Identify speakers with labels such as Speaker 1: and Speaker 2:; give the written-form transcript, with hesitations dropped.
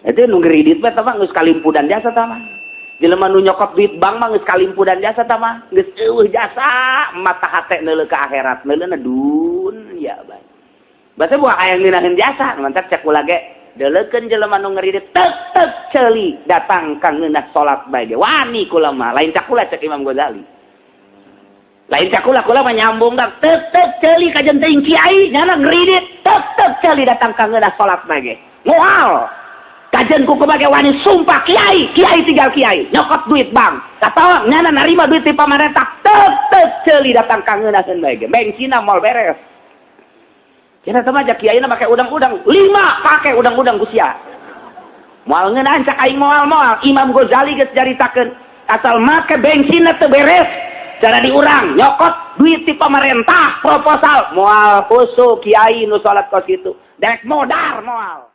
Speaker 1: Itu nu ngeridit mah tah mah geus kalimpudan jasa tah mah. Jelema nu nyokot duit bank mah geus kalimpudan jasa tah mah, geus eueuh jasa mata hate neuleuh ka akhirat, neuleuhna dunya bae. Basa buah aya ngeunaheun jasa, mantap cek kula ge deuleukeun jelema nu ngeridit tek tek ceuli datang ka ngeunah salat bae ge wani kula mah, lain cak kula, cek Imam Ghazali. Lain cak kula, kula mah nyambung dah. Tek tek ceuli kajen teuing kiai nyana ngeridit tek tek ceuli datang ka ngeunah salat bae ge. Moal kajen ku kumaha wani sumpah kiai, kiai tinggal kiai nyokot duit bank atau nyana narima duit di pamarentah, tek tek ceuli datang ka ngeunaheun bae ge bengsina moal beres. Cenah teh mah kiai na make udang-udang lima, pake udang-udang ku sia moal ngeunahan. Cak aing moal moal. Imam Ghazali geus caritakeun asal make bensinna teu beres cara diurang nyokot duit di pamarentah proposal, moal khusyuk kiai nu salat kos kitu, dek modar moal.